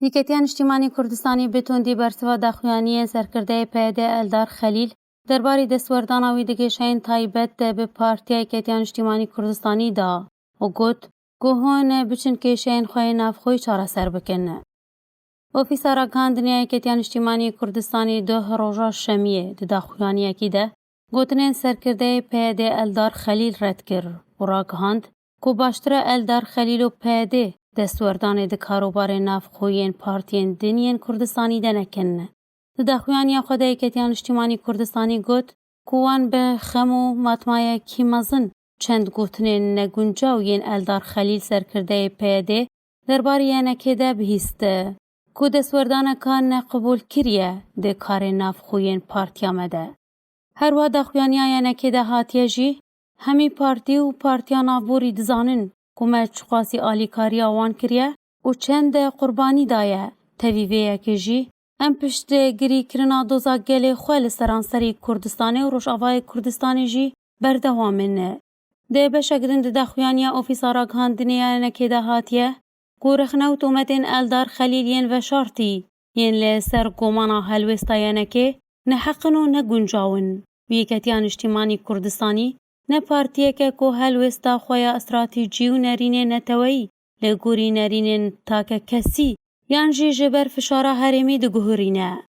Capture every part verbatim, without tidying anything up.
Yeketiya Niştîmanî Kurdistanî bi tundî bersiva daxuyaniyên serkirdeyê P Y D Eldar Xelîl derbarî destwerdana wî di kêşeyên taybet de bi Partiya Yeketiya Niştîmanî Kurdistanî da û got ku hûn biçin kêşeyên xwe yê navxweyî çareser bikin. Ofîsa Ragihandinê ya Yeketiya Niştîmanî Kurdistanî duh roja Şemiyê di daxuyaniyekî de gotinên serkirdeyê P Y D Eldar Xelîl red kir û ragihand ku baştir e Eldar Xelîl û P Y D destwerdanê di karûbarên navxweyî yên partiyên din yên Kurdistanî de nekin. Di daxuyaniya xwe de Yeketiya Niştîmanî Kurdistanî got ku wan bi xem û matmayekî mezin çend gotinên neguncaw yên Eldar Xelîl serkirdeyê P Y D derbarê Y N K'ê de bihîst ku destwerdaneka neqebûlkirî ye di karên navxweyî yên partiya me de. Her wiha daxuyaniya Y N K'ê de hatiye jî, hemî partî û partiya navborî dizanin ku me çiqasî alîkariya wan kiriye û çend qurbanî daye. Tevî vê yekê jî, em piştgirîkirina doza gelê xwe li seranserî Kurdistanê û Rojavayê Kurdistanê jî berdewam in. Di beşek din di daxuyaniya Ofîsa Ragihandinê ya Y N K'ê de hatiye ku rexne û tometên Eldar Xelîl yên veşartî yên li ser gomana helwêsta Y N K'ê neheq in û neguncaw in. Yeketiya Niştîmanî Kurdistanî ne partiyek e ku helwêsta xwe ya stratejî û nerînên neteweyî li gorî nerînên takekesî yan jî ji ber fişara herêmî diguhurîne.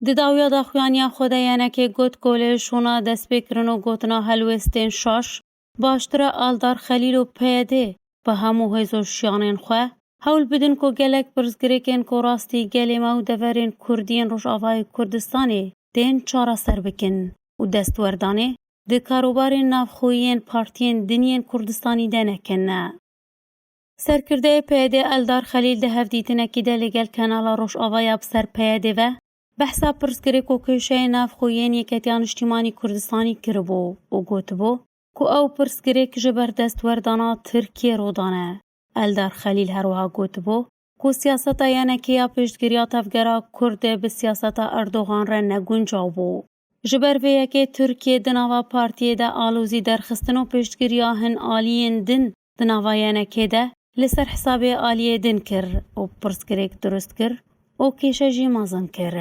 Di dawiya daxuyaniya xwe de Y N K'ê got ku li şûna destpêkirin û gotina helwêstên şaş baştir e Eldar Xelîl û P Y D bi hemû hêz û şiyanên xwe hewl bidin ku gelek pirsgirêkên ku rastî gelê me û deverên Kurdî yên Rojavayê Kurdistanê tên çareser bikin û destwerdanê di karûbarên navxweyî yên partiyên din yên Kurdistanî de nekin. Serkirdeyê P Y D Eldar Xelîl di hevdîtinekî de li gel Kanala Rojava ya bi ser P Y D ve behsa pirsgirêk û kêşeyên navxweyî yên Yeketiya Niştîmanî Kurdistanî kiribû û gotibû ku ew pirsgirêk ji ber destwerdana Tirkiyê rû dane. Eldar Xelîl her wiha gotibû ku siyaseta Y N K'ê ya piştgiriya tevgera Kurd bi siyaseta Erdogan re neguncaw bû. Ji ber vê yekê Tirkiye di nava partiyê de alozî derxistin û piştgiriya hin aliyên din di nava Y N K'ê de li ser hesabê aliyê din kir û pirsgirêk dirust kir û kêşe jî mezin kir.